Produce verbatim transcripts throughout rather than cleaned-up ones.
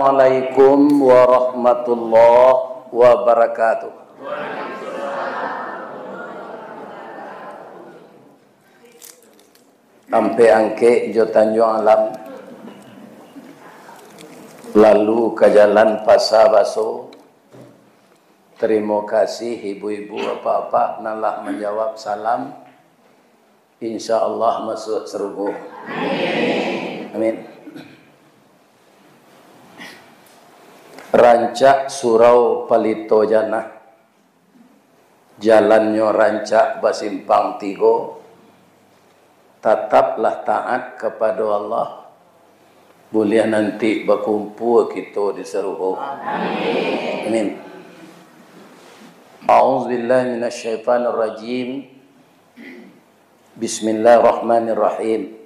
Assalamualaikum warahmatullahi wabarakatuh. Ampek Angkek jo Tanjuang Alam, lalu ka jalan Pasa Baso. Tarimo kasih ibu-ibu, apak-apak nan lah manjawab salam. Insya Allah masuak sarugo. Amin. Rancak surau Palito Janah, jalannyo rancak basimpang tigo, tataplah taat kapado Allah, buliah nanti bakumpua kito di sarugo. Amin. A'udzubillahi minasyaitonirrajim. Bismillahirrahmanirrahim.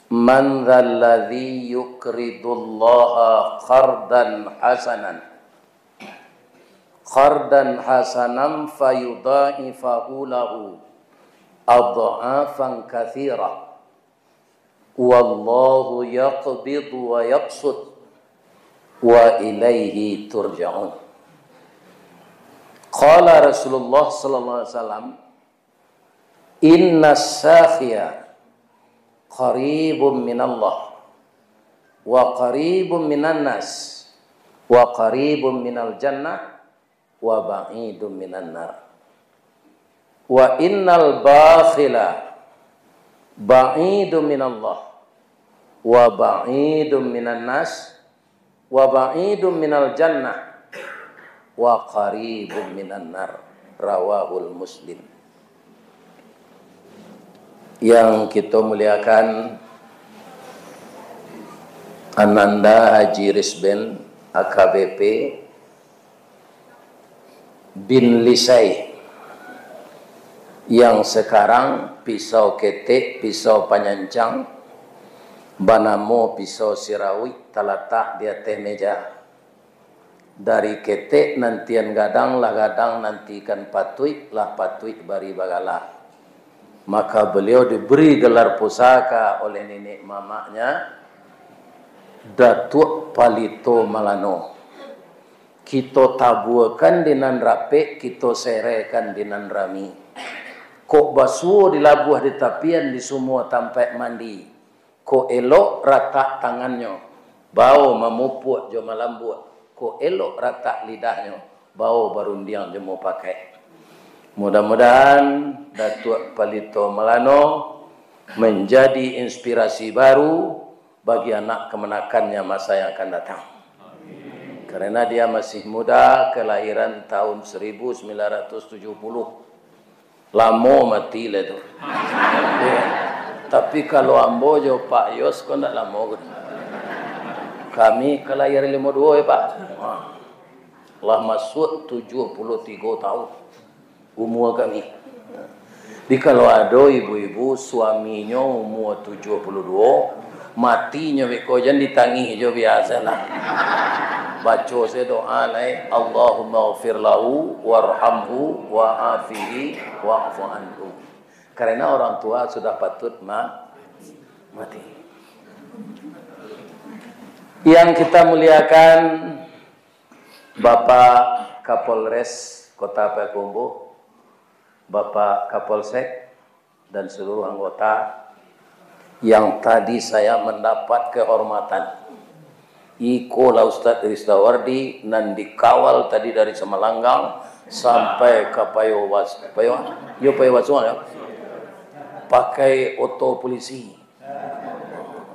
Man dzalladzi yuqridullaha qardan hasanan, qardan hasanan fayudha'ifahu lahu adh'afan katsirah. Wallahu yaqbidu wa yabsut wa ilaihi turja'un. Qala Rasulullah sallallahu alaihi wasallam, "Innas sakhiya qaribun minallah, wa qaribun minan nas, wa qaribun minal jannah, wa ba'idun minan nar. Wa innal bakhila ba'idun minallah, wa ba'idun minan nas, wa ba'idun minal jannah, wa qaribun minan nar." Rawahul Muslim. Yang kito muliakan, Ananda Haji Rizben, A K B P, bin Lisai, yang sekarang pisau ketek, pisau panyancang, banamo pisau sirawik, talatak di ateh meja. Dari ketek nantian gadang, lah gadang nantikan patuik, lah patuik bari bagala. Maka beliau diberi gelar pusaka oleh nenek mamaknya, Datuak Palito Malano. Kito tabuakan di nan rapek, kito serekan di nan rami. Kok basuo dilabuah di tapian di sumua tampaik mandi. Kok elok ratak tangannyo, bao mamupuak jo malambuak. Kok elok ratak lidahnyo, bao barundiang jo mupakai. Mudah-mudahan Datuak Palito Malano manjadi inspirasi baru bagi anak kamanakannya masa yang akan datang. Karena dia masih muda, kelahiran tahun seribu sembilan ratus tujuh puluh. Lamo mati lah tu. Ya. Tapi kalau ambo jo Pak Yos ko ndak lamo ko. Kami kalahiran limo duo ya, Pak. Ha. Lah masuak tujuh puluh tigo tahun umua kami. Jadi kalau ado ibu-ibu suaminyo umua tujuh puluh duo, matinyo beko jan ditangih jo biasalah. Baco se doa lai, "Allahumma ghfir lahu warhamhu wa afihi wa'fu anhu." Karena orang tua sudah patut ma-, mati. Yang kita muliakan, Bapak Kapolres Kota Payakumbuh, Bapak Kapolsek, dan seluruh anggota yang tadi saya mendapat kehormatan. Ikolah Ustaz Ristawardi nan dikawal tadi dari Samalanggang sampai ka Payo Was-, Payo, yo Payo Wasuang ya. Pakai oto polisi.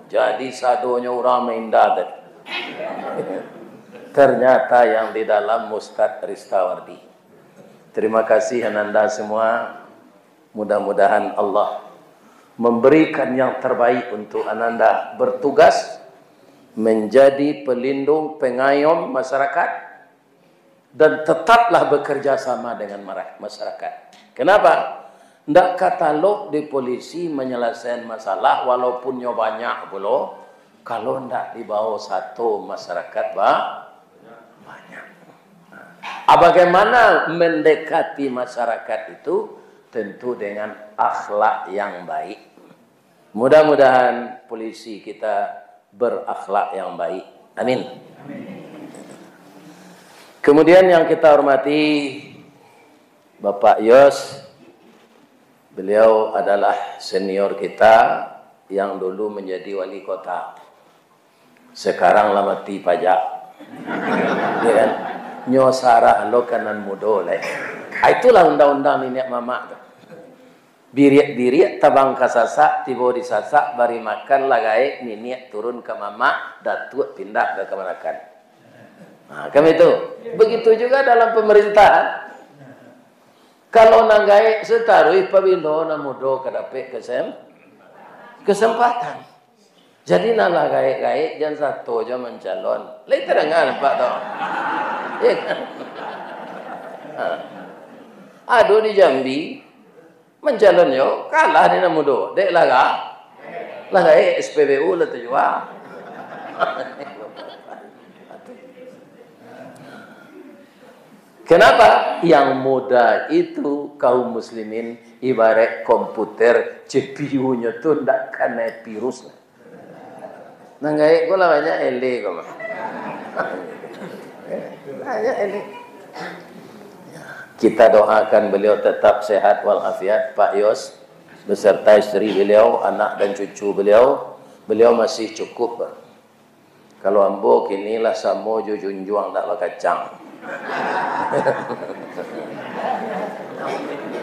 Jadi sadonyo urang maindah tadi. Ternyata yang di dalam Ustaz Ristawardi. Terima kasih Ananda semua. Mudah-mudahan Allah memberikan yang terbaik untuk Ananda bertugas menjadi pelindung pengayom masyarakat dan tetaplah bekerja sama dengan mara-, masyarakat. Kenapa? Ndak katalok di polisi menyelesaikan masalah walaupun nyo banyak pulo, kalau ndak dibawa satu masyarakat ba-, banyak. Ah, bagaimana mendekati masyarakat itu? Tentu dengan akhlak yang baik. Mudah-mudahan polisi kita berakhlak yang baik. Amin. Kemudian yang kita hormati Bapak Yos, beliau adalah senior kita yang dulu menjadi wali kota. Sekarang lah mati pajak. Ya kan? Nyo sarah lo ka nan mudo lai. Ah, itulah undang-undang niniak mamak tu. Biriak-biriak tabang ka sasak, tibo di sasak, bari makan lah gaek, niniak turun ka mamak, datuak pindah ka kamanakan. Nah, kan itu. Begitu juga dalam pemerintahan. Kalau nan gaek sataruih, pabilo nan mudo ka dapek kesem-, kesempatan. Jadi, nan lah gaek-gaek, jan sato jo mancalon. Lai tadanga nampak tu? Ya kan? Ha. Ado di Jambi, mancalon jo, kalah di nan mudo. Dek lah ga-, lah gaek, S P B U lah tajua. Kenapa? Yang muda itu, kaum muslimin, ibarat komputer, C P U-nyo tu ndak kanai virus. Nan gaek ko lah banyak eleh ko mah. Banyak eleh. Kita doakan beliau tetap sehat walafiat, Pak Yos, beserta isteri beliau, anak dan cucu beliau. Beliau masih cukup, Pak. Kalau ambo kini lah samo jo junjuang dak bakacang.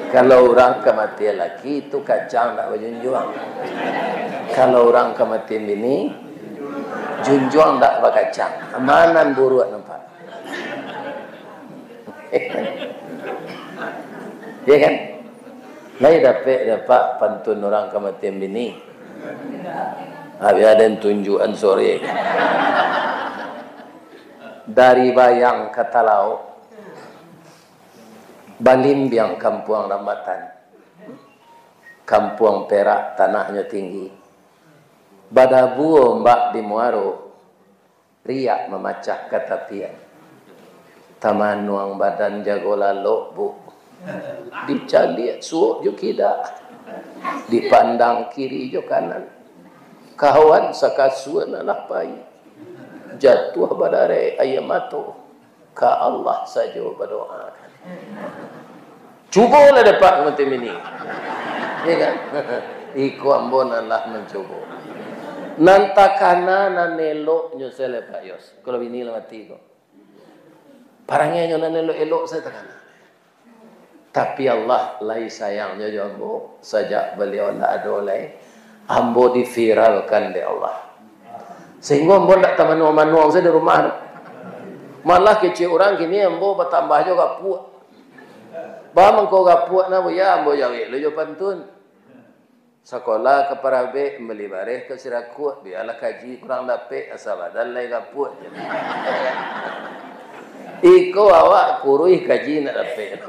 Kalau urang kamatian laki, itu kacang dak bajunjuang. Kalau urang kamatian bini, junjuang dak bakacang. Ma nan buruak nampak. Ya kan? Lai dapek, Pak, pantun urang kamatian bini. Habis ado tunjuakan sore. Dari Bayang ka Talaok, balimbiang kampuang Rambatan. Kampuang Perak tanahnyo tinggi. Badabu ombak di muaro, riak mamacah ka tapian. Tamanuang badan jago lalok, Bu. Dicaliak suok jo kida. Dipandang kiri jo kanan. Kawan sakasua nan lah pai. Jatuah badarek aia mato. Ka Allah sajo badoa. Cubolah dapek kamatian bini. Ya kan? Iko ambo nan lah mancubo. Nan takana nan eloknyo sajo, Pak Yos. Kalau bini lah mati ko. Parangainyo nan elok-elok sajo takana. Tapi Allah lai sayangnyo jo ambo, sajak baliau ndak ado lai, ambo diviralkan dek Allah. Sahinggo ambo ndak tamanuang-manuang sajo di rumah tu. Malah kecek urang kini ambo batambah jo gapuak. Ba mangko gapuak nah, Buya, ambo jawek lo jo pantun. Sakolah ka Parabek, mambali bareh ka Sirakuak, bialah kaji kurang dapek, asa badan lai gapuak. Iko awak kuruih kaji nak dapek.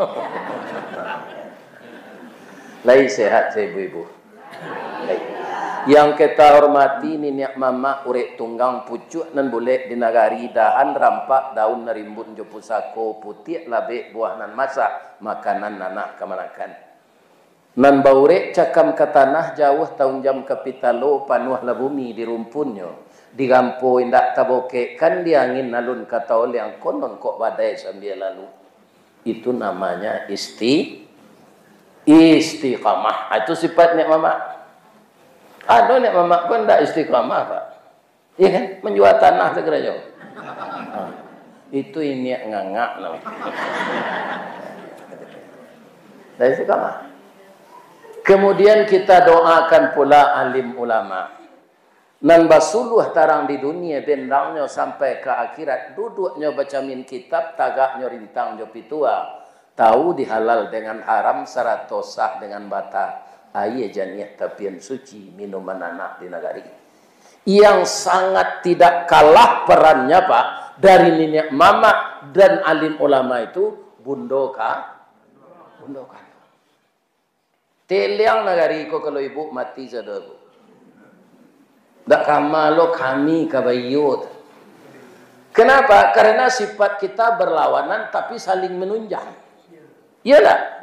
Lai sehat sajo ibu-ibu. Lai. Yang kita hormati niniak mamak urek tunggang pucuak nan bulek di nagari, dahan rampak daun nan rimbun jo pusako, putiak labek buah nan masak, makanan anak kamanakan. Nan baurek cakam ka tanah, jauah taunjam ka pitalo, panuahlah bumi di rumpunnyo. Digampo indak tabokekkan, di angin alun ka taoleang, konon kok badai sambia lalu. Itu namanya isti-, istiqamah. Ah, itu sifat niak mamak. Ado niak mamak ko ndak istiqamah, Pak. Iya kan? Manjua tanah sagarajo. Ha. Itu iniak ngangak namanya. Dari situ mah. Kemudian kita doakan pula alim ulama. Nan basuluah tarang di dunia, bendangnyo sampai ka akhirat, duduknyo bacamin kitab, tagaknyo rintang jo pitua. Tahu di halal dengan haram sarato sah dengan bata. Aia janiah tapian suci, minuman anak di nagari. Yang sangat tidak kalah perannya, Pak, dari niniak mamak dan alim ulama itu, Bundo Ka-, Bundo Kandang. Teliang nagari ko kalau ibu mati sado, Bu. Ndak kama lo kami ka baiyo tu. Kenapa? Karena sifat kita berlawanan tapi saling menunjang. Iyalah.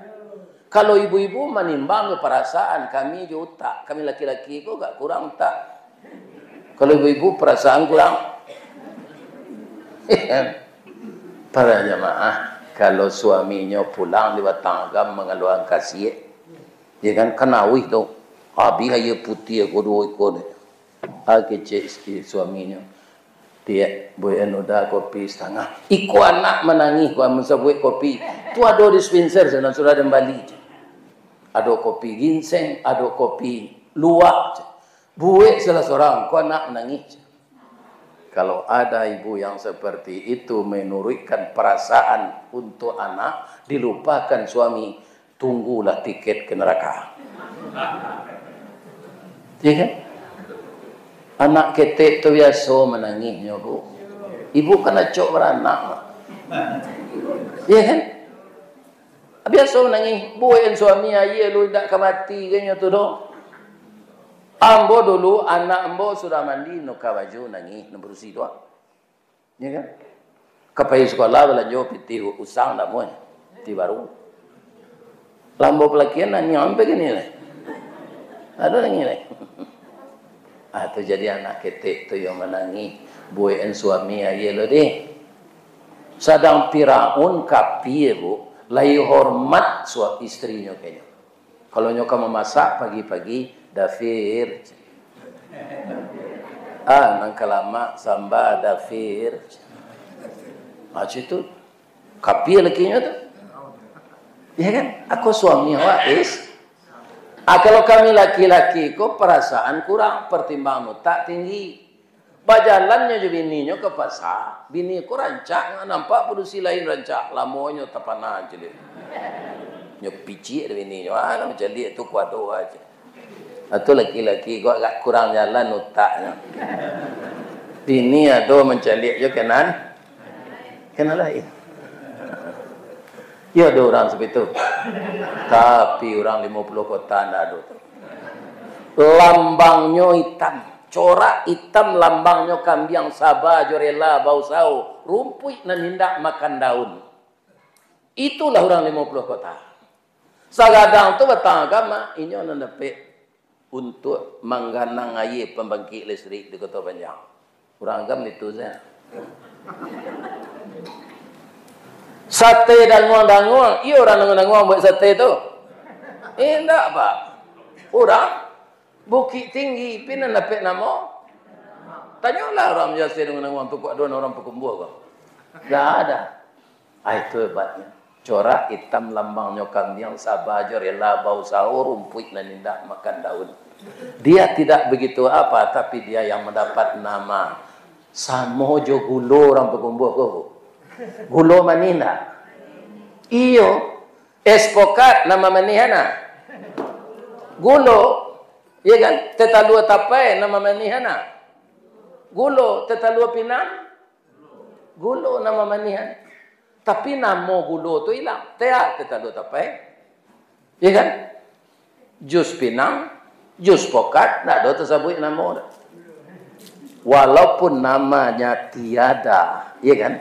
Kalau ibu-ibu manimbang jo parasaan, kami jo utak, kami laki-laki ko agak kurang utak. Kalau ibu-ibu parasaan kurang. Para jamaah, kalau suaminyo pulang di Batang Agam mangaluakan kasiak, ya kan, kan auih tu, habih aia putiah ko duo iko ni. Ah, kecek sikit suaminyo. Tiak, buek anu dah kopi satangah. Iko anak manangih, ko mun sabuek kopi. Tu ado dispenser sinan, sudah den bali. Ado kopi ginseng, ado kopi luwak. Buek salah surang, ko anak manangih. Kalau ada ibu yang seperti itu menuruikan perasaan untuk anak, dilupakan suami, tunggulah tiket ke neraka. Ya kan? Anak ketek tu biaso manangihnyo, Bu. Ibu kan acok baranak, Mak. Ya kan? Biaso manangih, buek suami aia lu indak ka mati ka inyo tu doh. Ambo dulu, anak ambo sudah mandi, nukar baju, nangih, nan barusi tu. Ya kan? Ka pai sikolah balanjo pitih usang ndak muah, pitih baru. Lah ambo palakian nangih sampai kini lai. Ado nangih lai. Ah, tu jadi anak ketek tu yang manangih, buek suami aia lu deh. Sadang Firaun kapia, Bu, lai hormat sua-, istrinyo ka inyo. Kalau nyo ka mamasak pagi-pagi, "Dafir." Ah, nan ka lamak samba, "Dafir." Macam tu. Kapia lakinyo tu. Ya kan? Ako suami awak, is. Ah, kalau kami laki-laki ko perasaan kurang, pertimbangan utak tinggi. Bajalannyo jo bininyo ka pasa, bini ko rancak, nampak padusi lain rancak, lamonyo tapana caliak. Nyo piciak dek bininyo, ah, lah mancaliak tu ko ado aja. Atau laki-laki ko agak kurang jalan utaknyo. Bini ado mancaliak jo kanan, kanan lain. Iyo, ado urang saperti tu. Tapi urang limo puluah kota ndak ado tu. Lambangnyo itam, corak itam lambangnyo, kambiang saba jo rela bausaho, rumpuik nan indak makan daun. Itulah urang limo puluah kota. Sagadang tu Batang Agam, inyo nan dapek untuak mangganang aia pambangkik listrik di Koto Panjang. Urang Agam itu sajo. Sate danguang-danguang, iyo urang danguang-danguang buek sate tu? Indak, Pak. Urang Bukik Tinggi, pi nan dapek namo. Tanyolah urang Jasin danguang-danguang tu, kok ado urang Pakumbuah ko? Ndak ada. Ah, itu hebatnyo. Corak itam lambangnyo, kambiang saba jo rela bausaho, rumpuik nan indak makan daun. Dia tidak begitu apa, tapi dia yang mendapat nama. Samo jo gulo urang Pakumbuah ko, Bu. Gulo manih ndak? Iyo. Es pokat nan mamanih, nah. Gulo, iya kan? Teh talua tapai nan mamanih, nah. Gulo, teh talua pinang. Gulo nan mamanihan. Tapi namo gulo tu ilang. Teh, teh talua tapai. Iya kan? Jus pinang, jus pokat, ndak ado tasabuik namo tu. Walaupun namanya tiada, iya kan?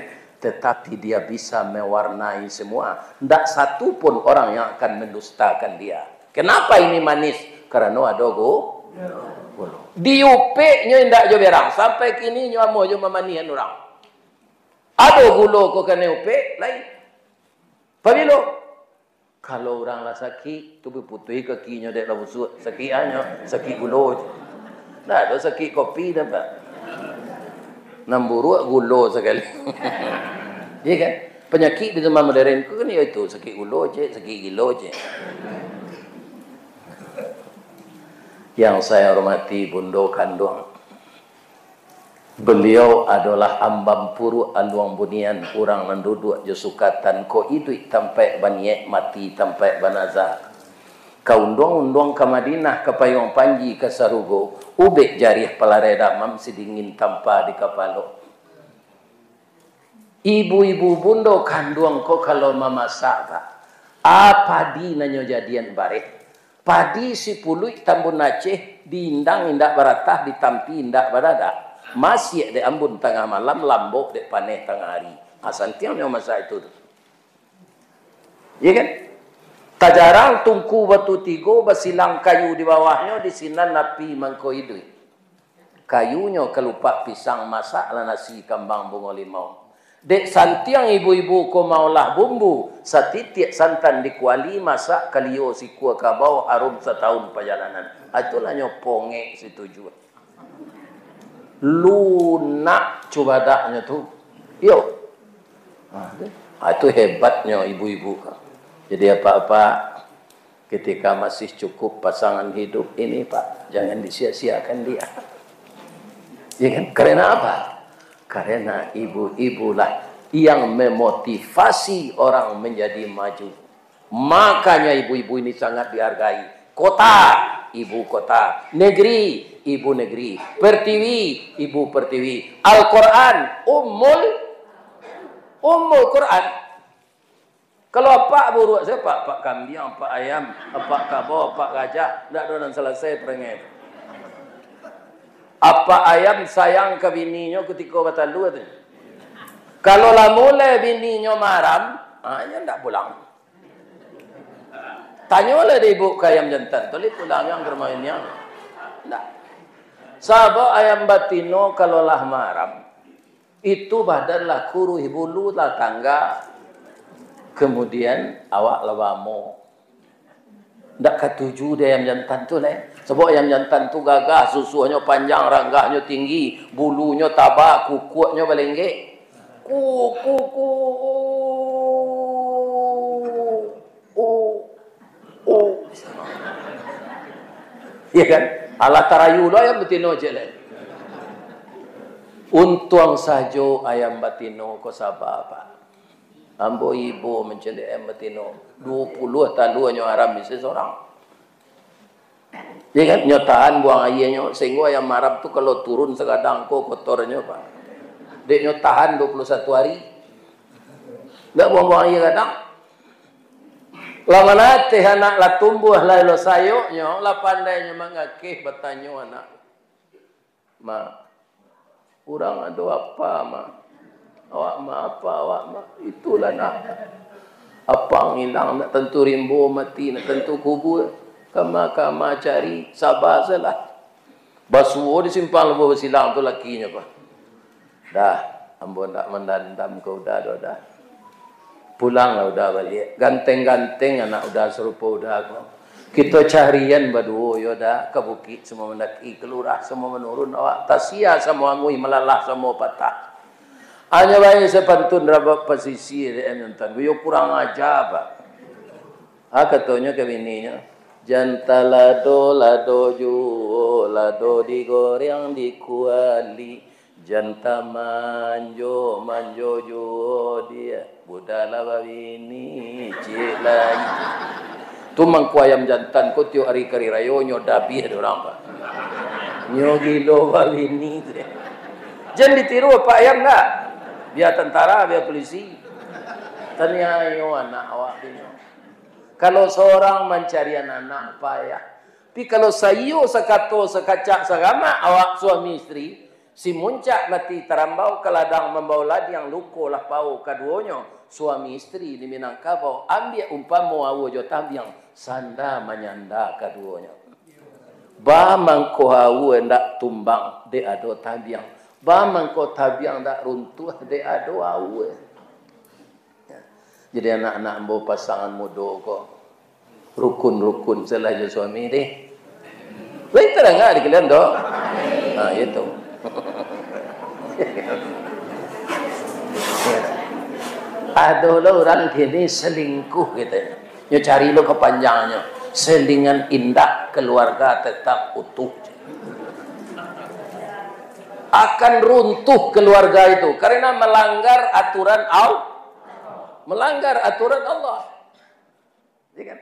Tetapi dia bisa mewarnai semua. Ndak satu pun orang yang akan mendustakan dia. Kenapa ini manis? Karena ado gu-, gulo. Diupeknyo indak jo berang. Sampai kini nyo amuah jo mamanihan urang. Ado gulo ko kanai upek, lain. Pabilo? Kalau urang lah sakik, tu baputuih kakinyo dek lah busuak. Sakik anyo, sakik gulo je. Ndak ado sakik kopi dah, Pak. Nan buruak gulo sakali. Iya kan? Panyakik di zaman modern ko kan iyo itu, sakik gulo je, sakik gilo je. Yang saya hormati Bundo Kanduang, beliau adolah Amban Puruak Aluang Bunian, urang nan duduak jo sukatan, ko iduik tampaik baniaik, mati tampaik banaza. Ka unduang-unduang ka Madinah, ka payuang panji ka sarugo, ubek jariah palarai damam, sidingin tampa di kapalo. Ibu-ibu bundo kanduang ko kalau mamasak, Pak, a padi nan nyo jadian bareh. Padi sipuluik Tambun Aceh, diindang indak baratah, ditampi indak badadak. Masiak dek ambun tangah malam, lambok dek paneh tangah ari. Ha, santiang nyo masak itu tu. Iya kan? Tajarang tungku batu tigo, basilang kayu di bawahnyo, di sinan api mangko iduik. Kayunyo kalupak pisang, masaklah nasi kambang bungo limau. Dek santiang ibu-ibu ko maolah bumbu, satitiak santan di kuali, masak kalio sikua kabau, harum satahun pajalanan. Ah, itulah nyo pongek situ juo. Lunak cubadaknyo tu. Iyo. Ah, tu. Ah, itu hebatnyo ibu-ibu ko. Jadi, apak-apak, ketika masih cukup pasangan hidup ini, Pak, jangan disia-siakan dia. Ya kan? Karena apa? Karena ibu-ibulah yang memotivasi orang menjadi maju. Makanya ibu-ibu ini sangat dihargai. Kota, ibu kota. Negeri, ibu negeri. Pertiwi, ibu pertiwi. Al-Quran, ummul, ummul Quran. Kalau apak buruak, sia apak? Apak kambiang, apak ayam, apak kabau, apak gajah, ndak ado nan salasai parangai tu. Apak ayam sayang ka bininyo kutiko batalua tu. Kalau lah mulai bininyo maram, ha, inyo ndak pulang. Tanyolah dek ibu ka ayam jantan tu, lai pulang inyo ka rumah bini inyo? Ndak. Sabab ayam batino kalau lah maram, itu badan lah kuruih, bulu lah tangga. Kemudian awak lah bamo. Ndak katuju dek ayam jantan tu lai. Sebab ayam jantan tu gagah, susuahnyo panjang, ranggahnyo tinggi, bulunyo taba, kukuaknyo balenggek. Ku, ku, ku, ku. Oh. Oh. Ya kan? Alah tarayu lo ayam batino ciek lai. Untuang sajo ayam batino ko saba, Pak. Ambo ibo mancaliak ayam batino. Duo puluah taluanyo haram isi sorang. Ya kan? Nyo tahan buang aianyo, sehinggo ayam haram tu kalau turun sagadang ko kotornyo, Pak. Dek nyo tahan duo puluah satu hari. Ndak buang-buang aia gadang. Lah manateh anak lah tumbuah, lah elok sayoknyo, lah pandainyo mangakeh, batanyo anak, "Ma, urang ado apa, Ma? Awak ma apa, awak ma?" Itulah, Nak. Apang ilang, ndak tantu rimbo mati, ndak tantu kubua. Kama-kama cari, saba sajolah. Basuo di simpang Lubuah Basilang tu lakinyo, Pak. "Dah, ambo ndak mandandam ka Uda doh, dah. Pulanglah Uda baliak. Ganteng-ganteng anak Uda sarupo Uda ko. Kito carian baduo yo, Da, ka bukik samo mandaki, ka lurah samo manurun awak, tasia samo anguih, malalah samo patah." Hanyo bae sapantun rabab pasisia dek ayam jantan. Yo kurang aja, Pak. Ah, katonyo ka bininyo, "Jan talado-lado juo, lado digoreng di kuali. Jan tamanjo-manjo juo, diak, Uda lah babini ciek lai." Tu mangko ayam jantan ko tiok ari ka ari rayo nyo dabiah dek urang, Pak. Nyo gilo babini tu. Jan ditiru apak ayam ndak? Bia tantara, bia pulisi. Taniayo anak awak tu nyo. Kalau sorang mancarian anak, payah. Tapi kalau saiyo sakato, sakacak, saramak awak suami isteri, si muncak mati tarambau ka ladang mambao ladiang, luko lah pao kaduonyo, suami isteri di Minangkabau, ambiak umpamo aua jo tabiang, sanda manyanda kaduonyo. Ba mangko aua ndak tumbang, dek ado tabiang. Ba mangko tabiang ndak runtuah, dek ado aua. Jadi, anak-anak ambo pasangan mudo ko, rukun-rukun sajolah jo suami deh. Lai tadanga di kalian tu? Ha, itu. Ado lo urang kini selingkuh, katonyo. Nyo cari lo kapanjangnyo. Selingan indak, keluarga tetap utuh. Akan runtuh keluarga itu karena melanggar aturan Allah. Melanggar aturan Allah. Ya kan?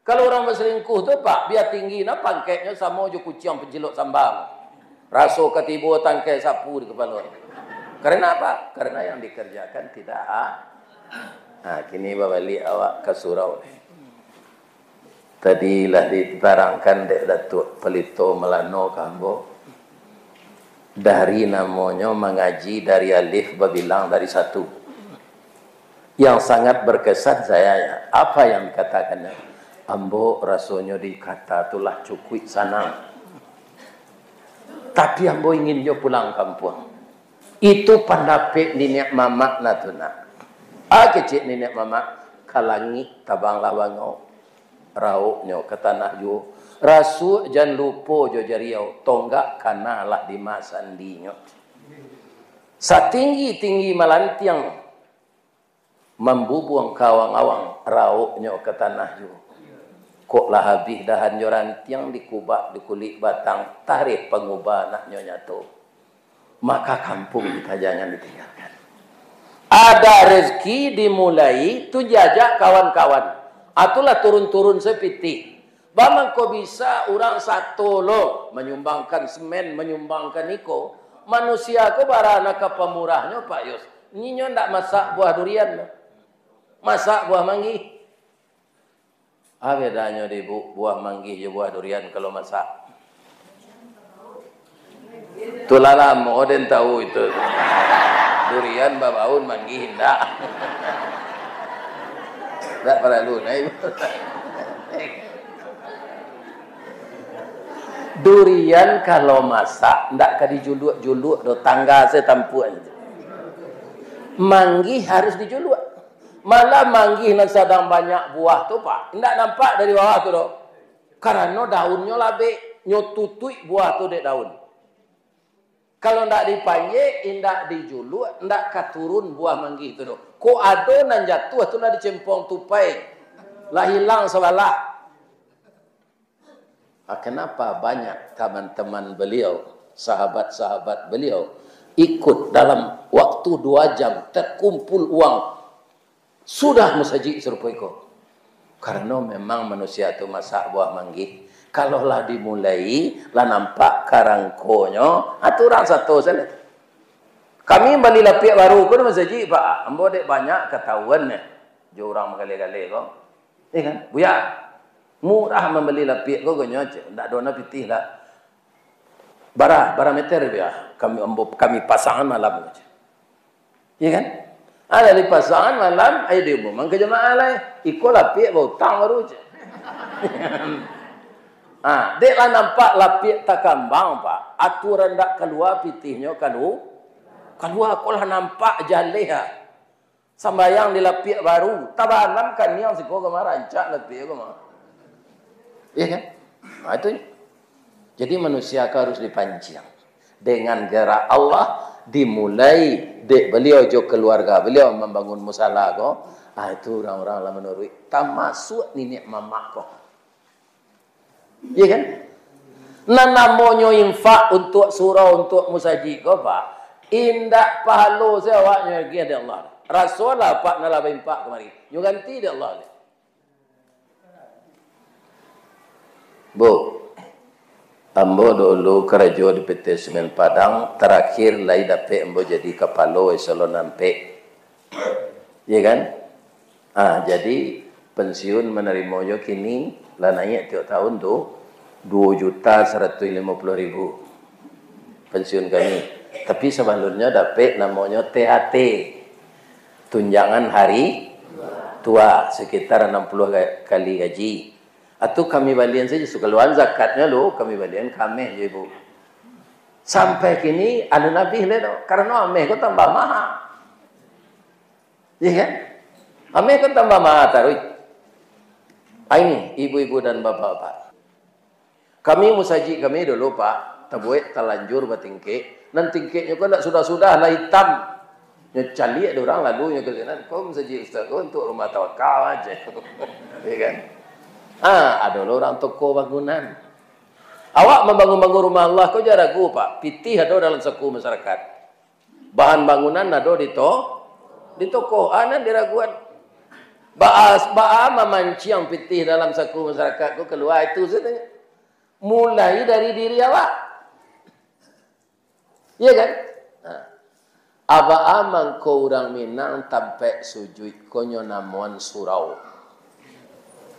Kalau urang baselingkuh tu, Pak, bia tinggi nah pangkeknyo samo jo kuciang pancilok sambal. Raso ka tibo tangkai sapu di kapalo. Karena apa? Karena yang dikerjakan tidak a-, nah, kini babaliak awak ka surau ni. Tadi lah ditarangkan dek Datuak Palito Malano ka ambo. Dari namonyo mangaji dari alif babilang dari satu. Yang sangat berkesan saya, apa yang dikatakannya, "Ambo rasonyo di kata tu lah cukuik sanang. Tapi ambo ingin jo pulang kampuang." Itu pandapek niniak mamak nah tu nak. A kecek niniak mamak, ka langik tabanglah bangau, rauknyo ka tanah juo. Rasuak jan lupo jo jariau, tonggak kanalah di ma sandinyo. Satinggi-tinggi malantiang, mambubuang ka awang-awang, rauknyo ka tanah juo. Kok lah abih dahan jo rantiang, dikubak di kulik batang, tareh pangubah anaknyo nyato. Maka kampuang kita jangan ditinggalkan. Ada rezeki dimulai tu jajak kawan-kawan. Atulah turun-turun sapitih. Ba mangko bisa urang sato lo manyumbangkan semen, manyumbangkan iko. Manusia ko bara nan ka pamurahnyo, Pak Yus. Inyo ndak masak buah durian, masak buah manggih. Ah, bedanyo di bu-, buah manggih jo buah durian kalau masak. Tu lah lamo den tahu itu. Durian babaun, manggih indak. Ndak paralu, nah, ibu. Durian kalau masak, ndak ka dijuluak-juluak doh, tangga se tampuak. Manggih harus dijuluak. Malah manggih nan sadang banyak buah tu, Pak, indak nampak dari bawah tu doh. Karano daunnyo labek, nyo tutuik buah tu dek daun. Kalau ndak dipanjek, indak dijuluak, ndak ka turun buah manggih tu doh. Kok ado nan jatuah tu lah dicempong tupai, lah hilang sabalah. Ah, kenapa banyak teman-teman beliau, sahabat-sahabat beliau, ikut dalam waktu dua jam terkumpul uang, sudah masajik sarupo iko? Karano memang manusia tu masak buah manggih. Kalau lah dimulai, lah nampak karangkonyo, ah, tu urang sato sajo. Kami bali lapiak baru ko di masajik, Pak. Ambo dek banyak katahuan nyo jo urang magaleh-galeh ko. Eh kan, Buya, murah mambali lapiak ko, gonyo cek, ndak ado nan pitih lah. Bara, bara meter, Buya? Kami, ambo, kami pasangan malam ko cek. Iya kan? Ada dipasangan malam, ayo diumuman ka jamaah lai. Iko lapiak bautang baru cek. Ah, dek lah nampak lapiak takambang, Pak. Aturan ndak kalua pitihnyo kalu-, kalua ko lah nampak jaleh ah. Sambayang di lapiak baru, tabanam kaniang siko ka ma, rancak lapiak ko ma. Iya kan? Nah, itu. Jadi manusia ko harus dipanciang. Dengan gerak Allah, dimulai dek beliau jo keluarga beliau mambangun musala ko, ah, itu urang-urang lah manuruik, tamasuak niniak mamak ko. Iya kan? Nan namonyo infak untuak surau, untuak musajik ko, Pak, indak pahalo se awaknyo agiah dek Allah. Rasolah, Pak, nan lah bainfak kamari, nyo ganti dek Allah. Bu, ambo dulu karajo di P T Semen Padang, tarakhir lai dapek ambo jadi kapalo eselon ampek. Iya kan? Ah, jadi pensiun manarimo jo kini lah naiak tiok tahun tu, duo juta saratuih limo puluah ribu pensiun kami. Tapi sabalumnyo dapek namonyo T H T, tunjangan hari tua, sekitar anam puluah ga-, kali gaji. Atu kami balian sajo, sakaluan zakatnyo lu, kami balian ka ameh jo ibu. Sampai kini alun abih lai doh, karano ameh ko tambah maha. Iya kan? Ameh kan tambah maha taruih. Ah, ini, ibu-ibu dan bapak-bapak. Kami musajik kami dulu, Pak, tabuek talanjur batingkek. Nan tingkeknyo kan ndak sudah-sudah lah itam. Nyo caliak dek urang lalu nyo ka sinan, "Ko musajik ustaz ko untuak rumah tawakal aja." Iya kan? Ah, ado lo urang toko bangunan. Awak mambangun-bangun rumah Allah ko jan ragu, Pak. Pitih ado dalam saku masyarakat. Bahan bangunan ado di to-, di toko, ah, nan diraguan. Baa, baa mamanciang pitih dalam saku masyarakat ko kalua itu sajo. Mulai dari diri awak. Iya kan? Nah. Abaa mangko urang Minang tampek sujuik ko nyo namoan surau.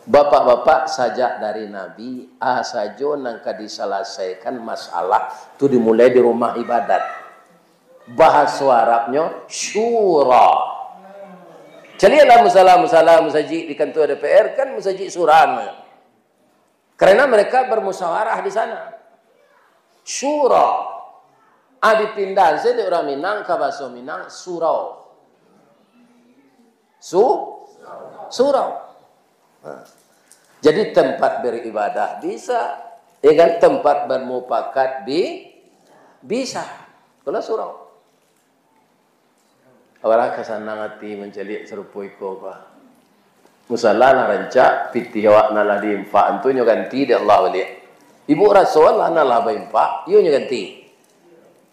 Bapak-bapak, sajak dari Nabi, a sajo nan ka disalasaikan masalah tu dimulai di rumah ibadat. Bahaso Arabnyo syura. Caliaklah musala-musala, musajik di kantua D P R, kan musajik surau namonyo. Karena mereka bermusyawarah di sana. Syura. Ah, dipindahan se dek urang Minang ka baso Minang, surau. Su-, surau. Nah. Jadi tempat beribadah bisa, ya kan? Tempat bermufakat bi-, bisa. Kalau surau. Awak ka sanang ati mancaliak sarupo iko ko. Musala lah rancak, pitih awak nan lah diinfak tu nyo ganti dek Allah baliak. Ibuk raso lah nan lah bainfak, iyo nyo ganti.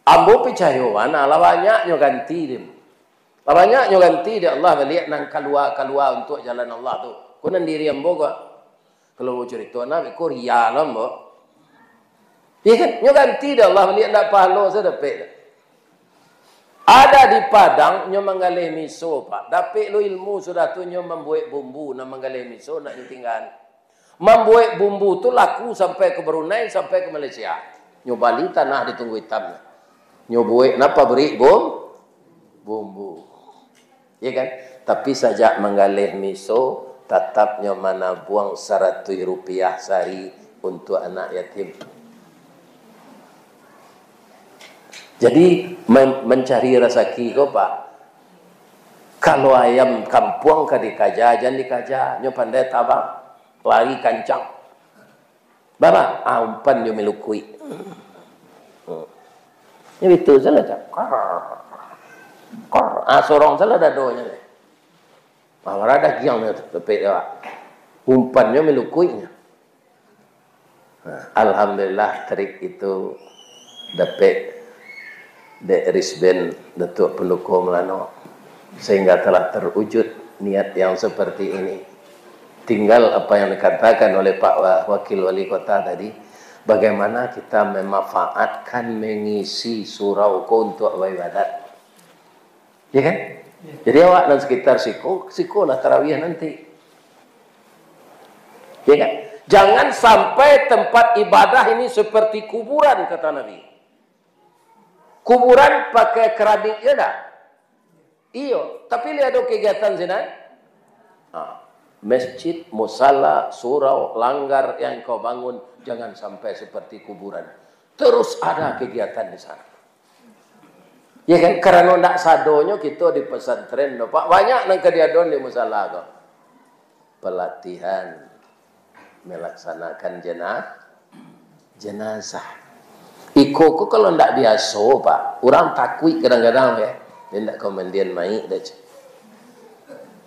Ambo picayo, nan lah banyak nyo ganti dek. Lah banyak nyo ganti dek Allah baliak nan kalua-kalua untuak jalan Allah tu. Ko nan diri ambo ko. Kalau mau carito, nah, beko ria lo, ambo. Iya kan? Nyo ganti dek Allah baliak, ndak pahalo se dapek. Ada di Padang, nyo manggaleh miso, Pak. Dapek lo ilmu sudah tu, nyo mambuek bumbu, nan manggaleh miso, ndak nyo tinggaan. Mambuek bumbu tu laku sampai ke Brunei, sampai ke Malaysia. Nyo bali tanah di Tunggua Itam. Nyo buek nan pabrik bum-, bumbu. Ya kan? Tapi sajak manggaleh miso, tatap nyo manabuang saratuih rupiah sahari untuak anak yatim. Jadi, men-, mancari rasaki ko, Pak, kalau ayam kampuang ka dikaja, jan dikaja, nyo pandai tabang, lari kancang. Baba, ah, umpan jo milukuik. Hmm. Nyo bitu salah, cak. Kor. Kor. Ah, sorong salah dadonyo. Ah, marah dagiang nyo tu, dapek awak. Umpan jo milukuiknyo. Nah, alhamdulillah, trik itu dapek dek Risben Datuak Penduko Melano, sehingga telah terwujud niat yang seperti ini. Tinggal apa yang dikatakan oleh Pak Wa-, Wakil Wali Kota tadi, bagaimana kita memanfaatkan, mengisi surau ko untuk beribadat. Ya kan? Ya. Jadi awak nan sekitar siko, siko lah tarawih nanti. Ya kan? Jangan sampai tempat ibadah ini seperti kuburan, kata Nabi. Kuburan pakai keramik, ya ndak? Iyo, tapi lihat ado kegiatan sinan. Ah, masjid, musala, surau, langgar yang kau bangun, jangan sampai seperti kuburan. Terus ada kegiatan di sana. Ya kan? Karano ndak sadonyo kito di pesantren, no, Pak. Banyak nan ka diadoan di musala ko. Pelatihan melaksanakan jena-, jenazah. Iko ko kalau ndak biaso, Pak, urang takuik kadang-kadang, ya. Dia ndak ka mandian mayik dah, cik.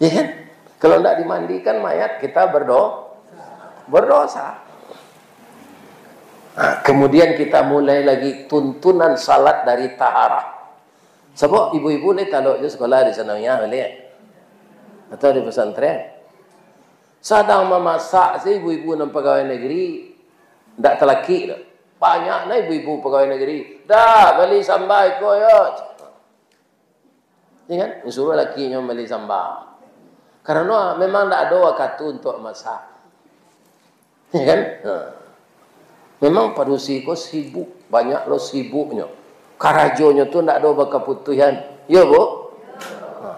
Ya kan? Kalau ndak dimandikan mayat, kita berdo-, berdosa. Nah, kemudian kita mulai lagi tuntunan salat dari taharah. Sabab ibu-ibu lai talok jo sekolah di sanawiyah baliak. Atau di pesantren. Sadang mamasak se ibu-ibu nan pagawai negeri, ndak talakik doh. Banyak nah ibu-ibu pagawai negeri. "Dah, bali samba iko yo." Ya kan? Disuruah lakinyo bali samba. Karano memang ndak ado wakatu untuak masak. Ya kan? Ha. Memang padusi ko sibuk, banyak lo sibuknyo. Karajonyo tu ndak ado bakaputuihan. Yo, Bu? Ha.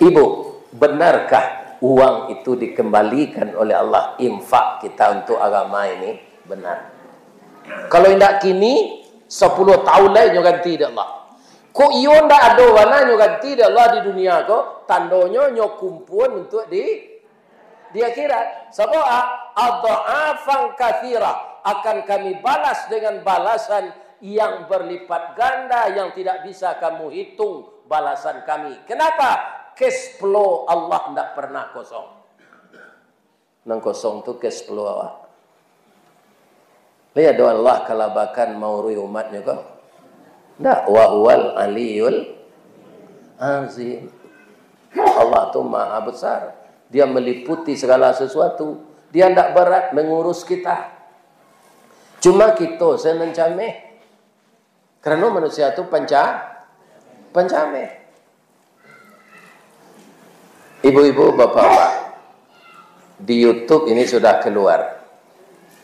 Ibu, benarkah uang itu dikembalikan oleh Allah, infak kita untuk agama ini? Benar. Kalau indak kini, sapuluah tahun lai nyo ganti dek Allah. Kok iyo ndak ado bana nyo ganti dek Allah di dunia ko, tandonyo nyo kumpuan untuak di, di akhirat. Sabab, ah, adh'afan katsirah, akan Kami balas dengan balasan yang berlipat ganda, yang tidak bisa kamu hitung balasan Kami. Kenapa? Cash flow Allah ndak pernah kosong. Nan kosong tu cash flow awak. Lai ado Allah kalabakan mauruih umatnyo ko? Ndak, wa huwal aliyul azim. Allah tu maha besar. Dia meliputi segala sesuatu. Dia ndak berat mengurus kita. Cuma kito se nan cameh. Karano manusia tu panca-, pancameh. Ibu-ibu, bapak-bapak, di YouTube ini sudah keluar.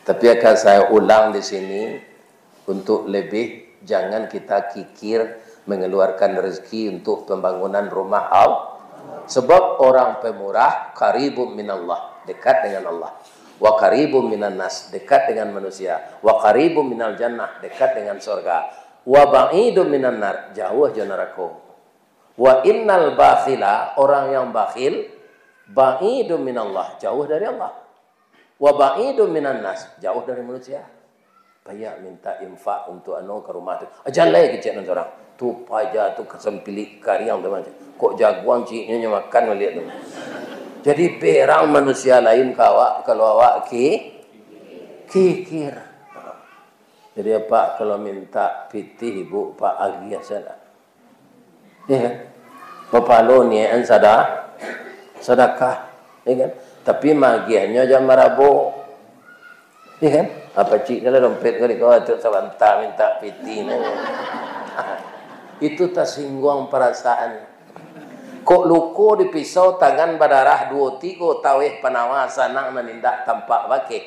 Tapi akan saya ulang di sini untuk lebih, jangan kita kikir mengeluarkan rezeki untuk pembangunan rumah Allah. Sebab orang pemurah qaribun minallah, dekat dengan Allah. Wa qaribun minan nas, dekat dengan manusia. Wa qaribun minal jannah, dekat dengan sorga. Wa ba'idun minan nar, jauah jo narako. Wa innal bakhila, orang yang bakhil, ba'idun minallah, jauh dari Allah. Wa ba'idun minan nas, jauh dari manusia. Banyak minta infak untuk anu ka rumah tu. Jalai kecek nan sorang. Tu paja tu kasampilik kariang tu macam. Kok jaguang ciknyo nyo makan baliak tu. Jadi berang manusia lain ka awak, kalau awak ki-, kikir. Jadi apak kalau minta pitih ibu, pak, agiah sajo. Ya kan? Bapalo niakan sada-, sadakah. Ya kan? Tapi magiahnyo jan marabo. Ya kan? Apa cik kalau dompet kau di kau tu sabanta minta pitih nyo. Itu tasingguang parasaan. Kok luko di pisau tangan badarah duo tigo taweh panawa sanang nan indak tampak bakeh.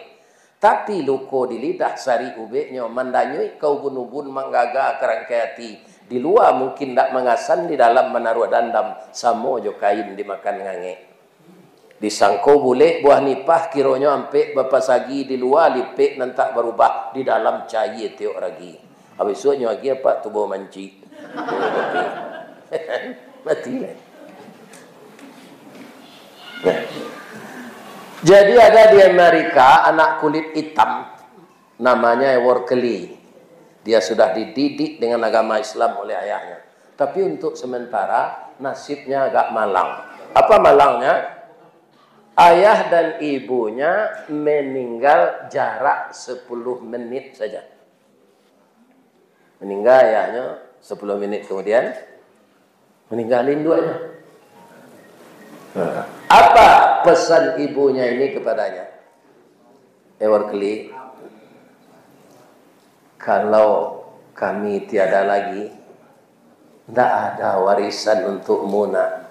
Tapi luko di lidah sari ubeknyo mandanyuik ka ubun-ubun manggaga ka rangkai ati. Di lua mungkin ndak mangasan, di dalam manaruah dandam, samo jo kain dimakan ngangek. Disangko bulek buah nipah, kironyo ampek bapasagi, di lua lipek nan tak barubah, di dalam cayie tiok ragi. Habis tu nyo agiah apak tubo mancik. Mati lah. Nah. Jadi ada di Amerika anak kulit hitam, namanya Ework Lee. Dia sudah dididik dengan agama Islam oleh ayahnya. Tapi untuk sementara nasibnya agak malang. Apa malangnya? Ayah dan ibunya meninggal jarak sepuluh menit saja. Meninggal ayahnyo, sepuluh menit kemudian meninggal induaknyo. Nah, apa pesan ibunya ini kepadanya? Ework Lee, kalau kami tiada lagi, ndak ada warisan untukmu, nak.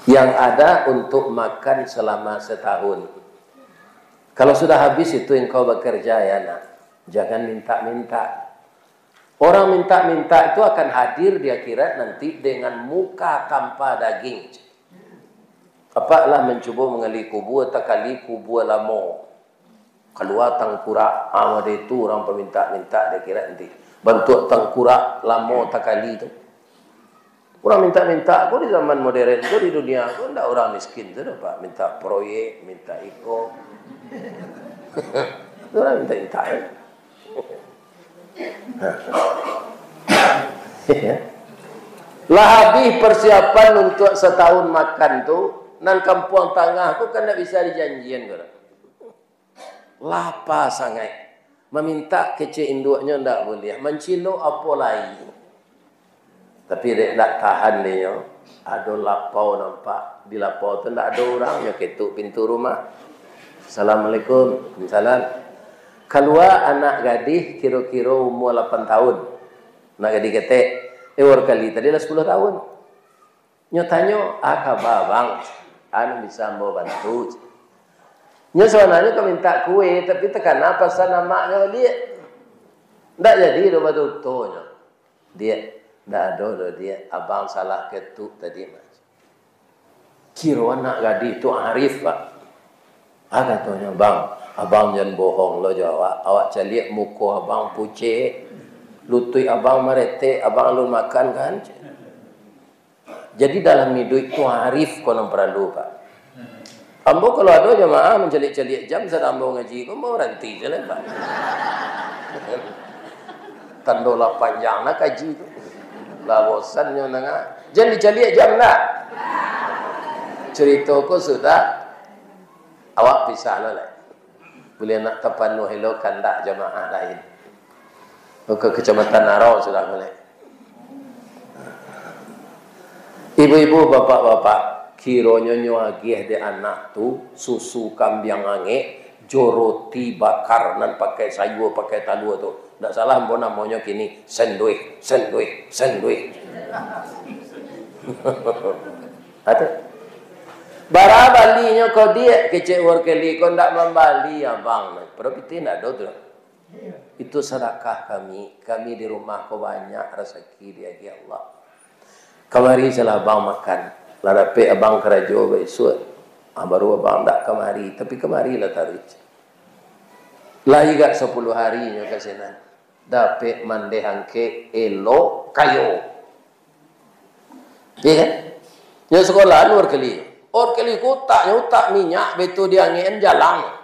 Yang ada untuk makan selama setahun. Kalau sudah habis itu engkau bekerja, ya nak, jangan minta-minta. Orang minta-minta itu akan hadir di akhirat nanti dengan muka tanpa daging. Apak lah mancubo mangali kubua, takali kubua lamo. Kalua tangkurak, ah, model itu urang paminta-minta di akhirat nanti. Bantuak tangkurak lamo takali tu. Urang minta-minta ko di zaman modern ko, di dunia ko, ndak urang miskin tu doh, Pak. Minta proyek, minta iko. Urang minta-minta, ya. Lah habih persiapan untuk satahun makan tu, nan kampuang tangah ko kan ndak bisa dijanjian ko doh. Lapa sangaik. Mamintak kecek induaknyo ndak buliah. Mancilok apo lai. Tapi dek ndak tahan dinyo, ado lapau nampak. Di lapau tu ndak ado urang, nyo ketuk pintu rumah. "Assalamualaikum." "Waalaikumsalam." Kalua anak gadih kiro-kiro umua lapan tahun. Anak gadih ketek. Ework Lee tadi lah sapuluah tahun. Nyo tanyo, "A kaba, Bang? Anu bisa ambo bantu?" Nyo sabananyo ka mintak kue, tapi takana pasan amaknyo baliak. Ndak jadi doh batuto nyo. "Diak, ndak ado doh, Diak. Abang salah ketuk tadi, Mas." Kiro anak gadih tu arif, Pak. Ah, katonyo, "Bang, abang jan bohong lo jo awak. Awak caliak muko abang pucek, lutuik abang maretek, abang alun makan kan?" Jadi dalam iduik tu arif ko nan paralu, Pak. Ambo kalau ado jamaah mancaliak-caliak jam sadang ambo ngaji ko, ambo baranti se lah, Pak. Tando lah panjang nah kaji tu. Lah bosan nyo nangah. Jan dicaliak jam dah. Carito ko sudah, awak pisah lo lah. Buliah nak tapanuah ilo kandak jamaah lain. Ka Kecamatan Arau sudah mulai. Ibu-ibu, bapak-bapak, kironyo nyo agiah dek anak tu susu kambiang angek, jo roti bakar nan pakai sayua, pakai talua tu. Ndak salah ambo namonyo kini, senduih, senduih, senduih. Ado. "Bara balinyo ko, Diak?" kecek Ework Lee. "Ko ndak mambali, Abang." Padahal pitih ndak ado tu. "Itu sadakah kami. Kami di rumah ko banyak rasaki diagiah Allah. Kamari salah abang makan. Lah dapek abang karajo baisuak, Ah, baru abang ndak kamari, tapi kamari lah taruih. Lai gak sapuluah hari nyo ka sinan. Dapek mandeh angkek, elok, kayo. Iya kan? Nyo sekolah luar keli. Luar keli ko utaknyo utak minyak, beto diangekan jalang.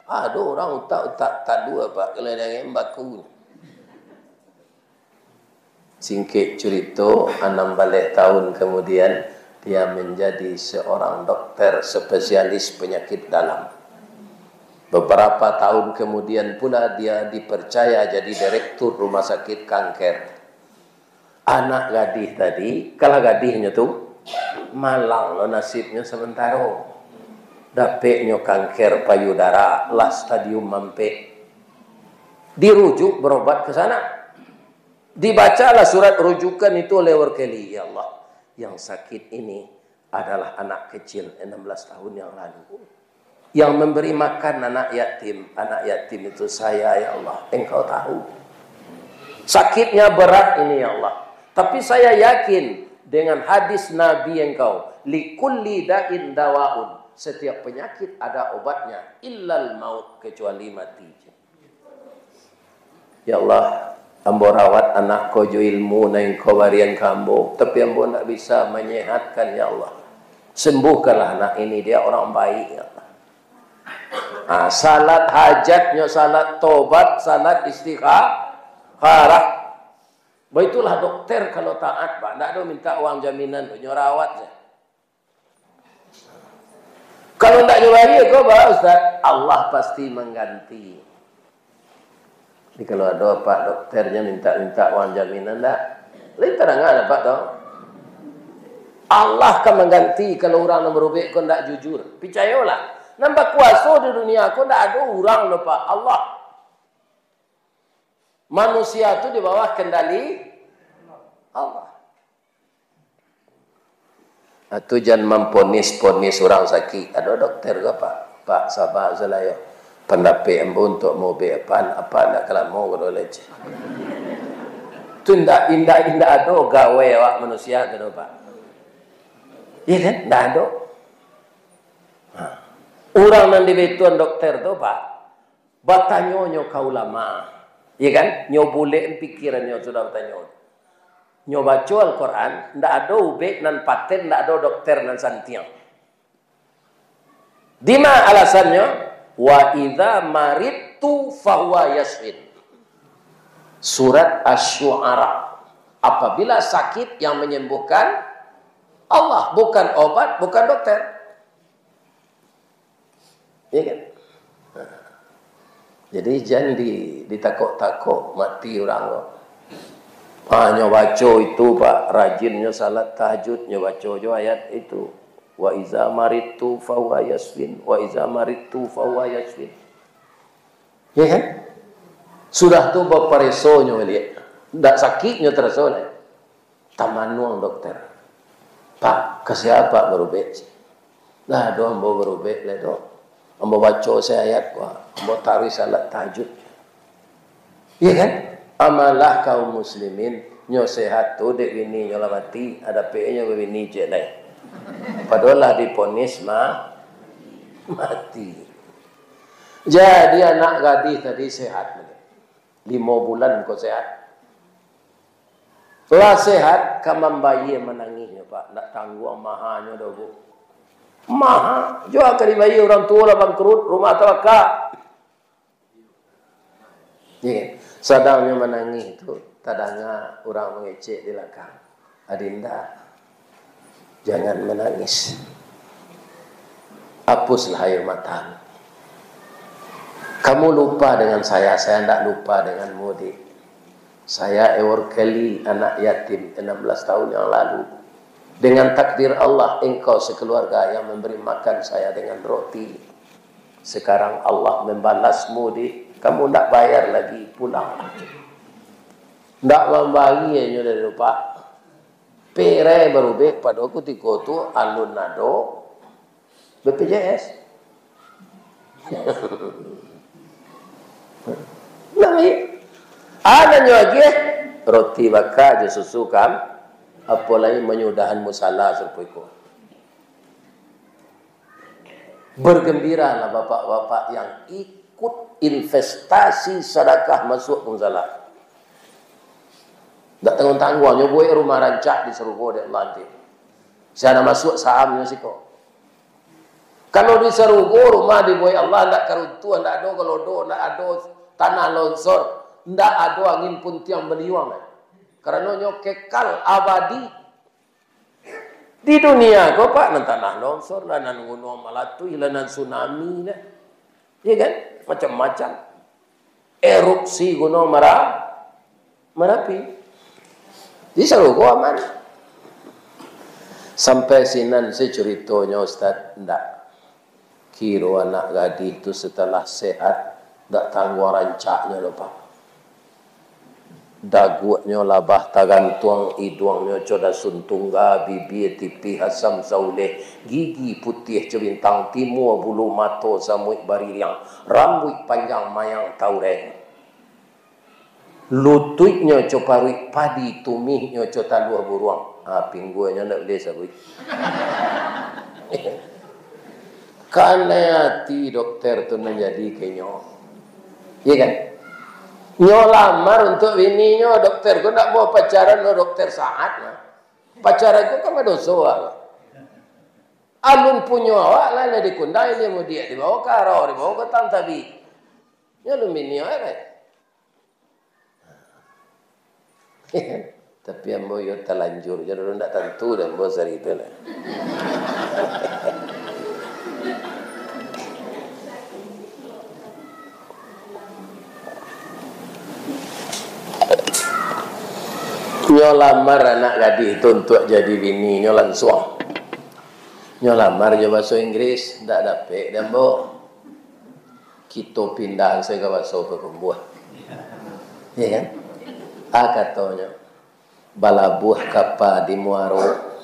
Ado urang utak-utak talua, Pak, kalau diangekan baku. Singkek curito, anam baleh tahun kemudian, dia menjadi seorang dokter spesialis penyakit dalam. Beberapa tahun kemudian pula, dia dipercaya jadi direktur rumah sakit kanker. Anak gadih tadi, kalah gadihnyo tu, malang lo nasibnyo sementaro. Dapeknyo kanker payudara, lah stadium ampek. Dirujuk berobat ke sana. Dibacalah surat rujukan itu oleh Workeli, "Ya Allah, yang sakit ini adalah anak kecil enam belas tahun yang lalu. Yang memberi makan anak yatim, anak yatim itu saya, ya Allah. Engkau tahu. Sakitnya berat ini, ya Allah. Tapi saya yakin dengan hadis Nabi Engkau, 'Likulli da'in dawaun.' Setiap penyakit ada obatnya, illal maut, kecuali mati." "Ya Allah, ambo rawat anak ko jo ilmu nan Engkau barian ka ambo, tapi ambo ndak bisa manyehatkan, ya Allah. Sembuhkanlah anak ini, dia orang baik, ya Allah." Ah, salat hajat nyo salat tobat, salat istikharah. Baitulah dokter kalau taat, Pak. Ndak ado minta uang jaminan, nyo rawat sajo. Kalau ndak nyo bari ko, ba, Ustaz, Allah pasti mangganti. Jadi, kalau ado apak dokter nyo minta-minta uang jaminan, ndak? Lai tadanga dek apak tu. Allah ka mangganti kalau urang nan barubek ko ndak jujur. Picayolah, nan bakuaso di dunia ko ndak ado urang doh, Pak, Allah. Manusia tu di bawah kendali Allah. Ah, tu jan mamponis-ponis urang sakik. Ado dokter ko, Pak? Pak, saba sajo lah yo. Pandapek ambo untuak maubek apak, apak ndak ka lamo ko doh lai. Tu indak, indak, indak ado gawe awak manusia tu doh, Pak. Iya kan? Ndak ado. Ha. Urang nan dibetuan dokter tu, Pak, batanyo nyo ka ulama, iya kan? Nyo bulek pikirannyo sudah batanyo. Nyo baco Al-Quran, ndak ado ubek nan paten, ndak ado dokter nan santiang. Dima alasannyo? "Wa idza maridtu fahuwa yasfin." Surat Asy-Syu'ara. Apabila sakit, yang menyembuhkan Allah, bukan obat, bukan dokter. Iya kan? Nah. Jadi, jan di, ditakok-takok mati urang ko. Ah, nyo baco itu, Pak, rajin nyo salat tahajud, nyo baco jo ayat itu. "Wa iza maridtu fahuwa yasfin, wa iza maridtu fahuwa yasfin." Iya kan? Sudah tu bapareso nyo baliak. Ndak sakik nyo taraso lai. Tamanuang dokter. "Pak, ka sia apak barubek?" "Ndak ado ambo barubek lai, Dok. Ambo baco se ayat ko, ambo taruih salat tahajud." Iya kan? Amalah kaum muslimin, nyo sehat tu dek bini nyo lah mati, adapek nyo babini ciek lai. Padahal lah diponis ma-, mati. Jadi anak gadih tadi sehat. Limo bulan ko sehat. Lah sehat, ka mambayia manangih nyo, Pak. Ndak tangguang mahanyo doh, Bu. Maha, jo ka dibayia, urang tuo lah bangkrut, rumah tabaka. Iya. Sadang nyo manangih tu, tadanga urang mangecek di lakang. "Adinda, jangan menangis. Hapuslah air matamu. Kamu lupa dengan saya, saya ndak lupa denganmu, Dik. Saya Eworkeli, anak yatim enam belas tahun yang lalu. Dengan takdir Allah, engkau sekeluarga yang memberi makan saya dengan roti. Sekarang Allah membalasmu, Dik. Kamu ndak bayar lagi, pulang." Ndak mambayia nyo dari rupak. Perai barubek pado kutiko tu alun ado B P J S. Nah, baik. Adanyo agiah roti baka jo susu kam, apo lai manyudahan musala sarupo iko. Bergembiralah bapak-bapak yang ikut investasi sadakah masuak ka musala. Ndak tangguang-tangguang, nyo buek rumah rancak di sarugo dek Allah nanti. Sia nan masuak sahamnyo siko. Kalau di sarugo rumah dibuek Allah, ndak karuntuah, ndak ado galodo, ndak ado tanah longsor, ndak ado angin puntiang baliuang. Karano nyo kekal abadi. Di dunia ko, Pak, nan tanah longsor lah, nan gunuang malatuih lah, nan tsunami lah. Iya kan? Macam-macam. Erupsi Gunuang Mara-, Marapi. Di sarugo aman. Sampai sinan se curitonyo, Ustaz? Ndak. Kiro anak gadih tu setelah sehat, ndak tangguang rancaknyo lo, Pak. Daguaknyo labah tagantuang, iduangnyo co dasun tungga, bibia tipih asam sauleh, gigi putiah co bintang timua, bulu mato samuik baririang, rambuik panjang mayang taureng. Lutuiknyo co paruik padi, tumihnyo co taluah buruang. Ha, pingguangnyo ndak buliah sabuik. Kanai ati dokter tu nan jadi ka inyo. Iya kan? Nyo lamar untuak bininyo, dokter ko ndak mau pacaran jo dokter Saad, nah. Pacaran ko kan badoso awak. Alun punyo awak lah, lah dikundang ilia mudiak, dibawa ka arau, dibawa ka tang tabi. Nyo alun bini awak kan? Tapi ambo iyo talanjur, jadi ndak tantu dek ambo sari tu lah. Nyo lamar anak gadih tu untuak jadi bini nyo lansuang. Nyo lamar jo bahaso Inggris, ndak dapek dek ambo. Kito pindah se ka baso pakumbuah. Iya kan? A katonyo, balabuah kapa di muaro,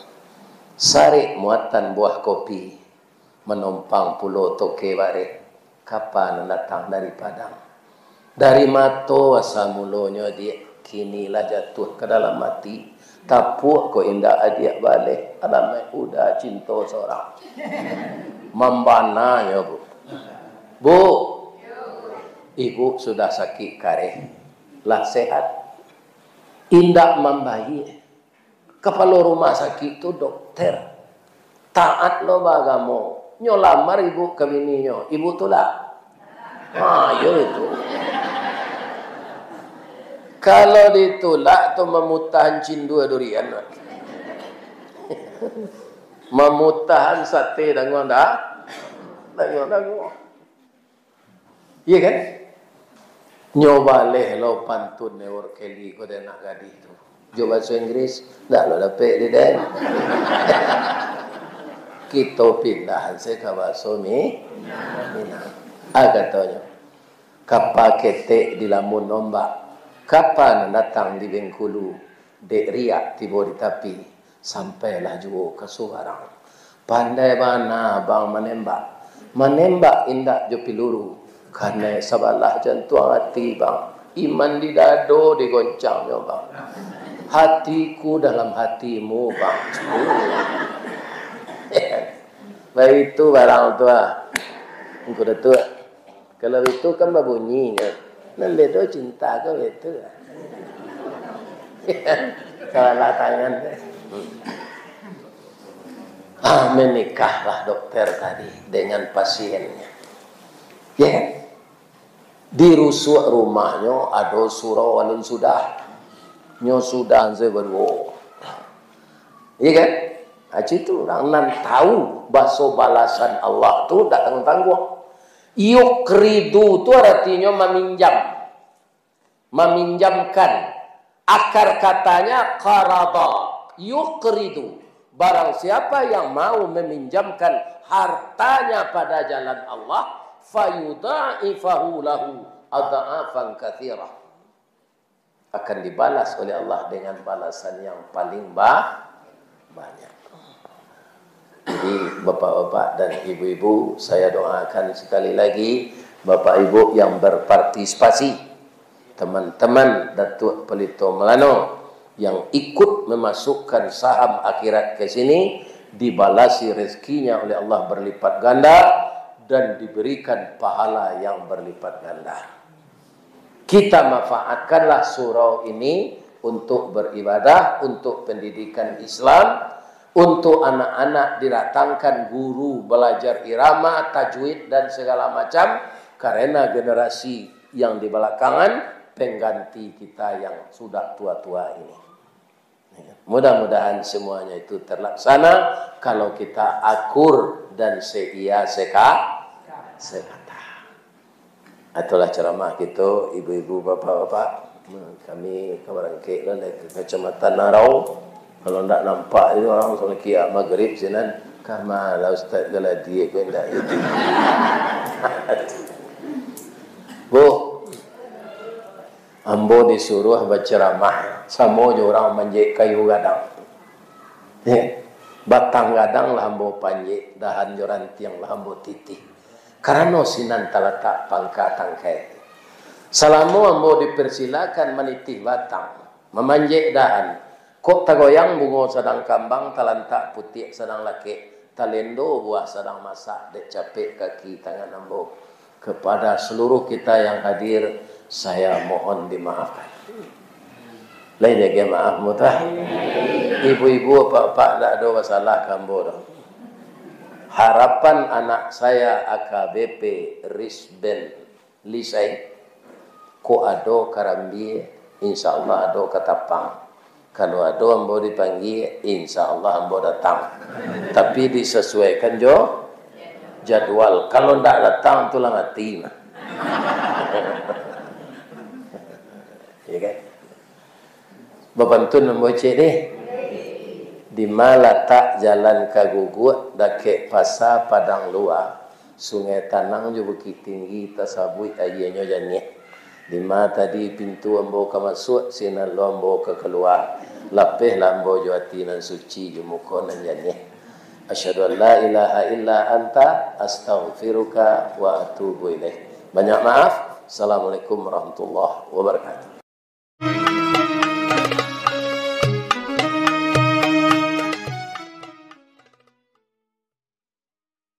sarek muatan buah kopi, manompang pulo toke bareh, kapa nan datang dari Padang. Dari mato asa mulonyo, Diak, kini lah jatuah ka dalam ati. Tapuak ko indak adiak baleh, alamaik uda cinto sorang. Mambananyo, Bu. Bu, ibu sudah sakik kareh, lah sehat. Indak mambayie. Kapalo rumah sakik tu dokter. Taat lo baagamo. Nyo lamar ibu ka bininyo, ibu tulak. Ha, iyo itu. Kalau ditulak tu mamutahan cindua durian. Mamutahan sate danguang da-, danguang-danguang. Iya kan? Nyo baleh lo pantun Ewer Kelly ko dek anak gadih tu. Jo bahaso Inggris, ndak lo dapek di den. Kito pindah se ka bahaso Mi-, Minang. A katonyo, kapa ketek dilamun ombak, kapa nan datang di Bengkulu, dek riak tibo di tapi, sampailah juo ka Subarang. Pandai bana abang manembak. Manembak indak jo piluru. Kanai sabalah jantuang ati, bang. Iman di dado digoncangnyo, bang. Hatiku dalam hatimu, bang. Baitu barang tu, ah. Angku Datuak. Kalau itu kan babunyi, kan? Nan bedo cinta ko begitu. Salah tangan. Ah, menikahlah dokter tadi dengan pasiennya. Ya kan? Di rusuak rumahnyo ado surau alun sudah. Nyo sudah se baduo. Iya kan? Aci tu urang nan tahu baso balasan Allah tu dak tangguang-tangguang. Yukridu tu aratinyo maminjam. Maminjamkan. Akar katanya qarada, yukridu. Barang siapa yang mau meminjamkan hartanya pada jalan Allah, fayudha'ifahu lahu adha'afan katsirah. Akan dibalas oleh Allah dengan balasan yang paling ba-, banyak. Jadi, bapak-bapak dan ibu-ibu, saya doakan sekali lagi, bapak ibu yang berpartisipasi, teman-teman Datuak Palito Malano yang ikut memasukkan saham akhirat ke sini, dibalasi rezekinya oleh Allah berlipat ganda, dan diberikan pahala yang berlipat ganda. Kita manfaatkanlah surau ini untuk beribadah, untuk pendidikan Islam, untuk anak-anak didatangkan guru belajar irama, tajwid, dan segala macam, karena generasi yang di belakangan pengganti kita yang sudah tua-tua ini. Mudah-mudahan semuanya itu terlaksana kalau kita akur dan seia seka-, sekata. Itulah ceramah kita, ibu-ibu, bapak-bapak. Kami ka barangkek lah dari Kecamatan Narau. Kalau ndak nampak itu orang sampai kiak magrib sinan. Kama lah Ustaz Galadi ko indak itu. Bu, ambo disuruh baceramah, samo jo urang manjek kayu gadang. Ya. Batang gadang lah ambo panjek, dahan jo rantiang lah ambo titih. Karano sinan talatak pangka tangkai. Salamo ambo dipersilakan manitih batang, mamanjek dahan, kok tagoyang bungo sadang kambang, talantak putiak sadang lakek, talendo buah sadang masak, dek capek kaki tangan ambo. Kepada seluruh kita yang hadir, saya mohon dimaafkan. Lai dek maaf, mutah. Ibu-ibu, apak-apak, ndak ado masalah ka ambo doh. Harapan anak saya A K B P Risben Lisai, kok ado karambia, insya Allah ado katapang. Kalau ado ambo dipanggia, insya Allah ambo datang. Tapi disesuaikan jo jadwal. Kalau ndak datang, tu lah mati mah. Ya kan? Bapantun ambo ciek deh. Di ma latak jalan ka Guguak, dakek pasa Padang Lua, Sungai Tanang jo Bukik Tinggi tasabuik aianyo janiah. Di ma tadi pintu ambo ka masuak, sinan lo ambo ka kalua. Lapehlah ambo jo ati nan suci, jo muko nan janiah. Asyhadu an la ilaha illa anta, astaghfiruka wa atubu ilaik. Banyak maaf. Assalamualaikum warahmatullahi wabarakatuh.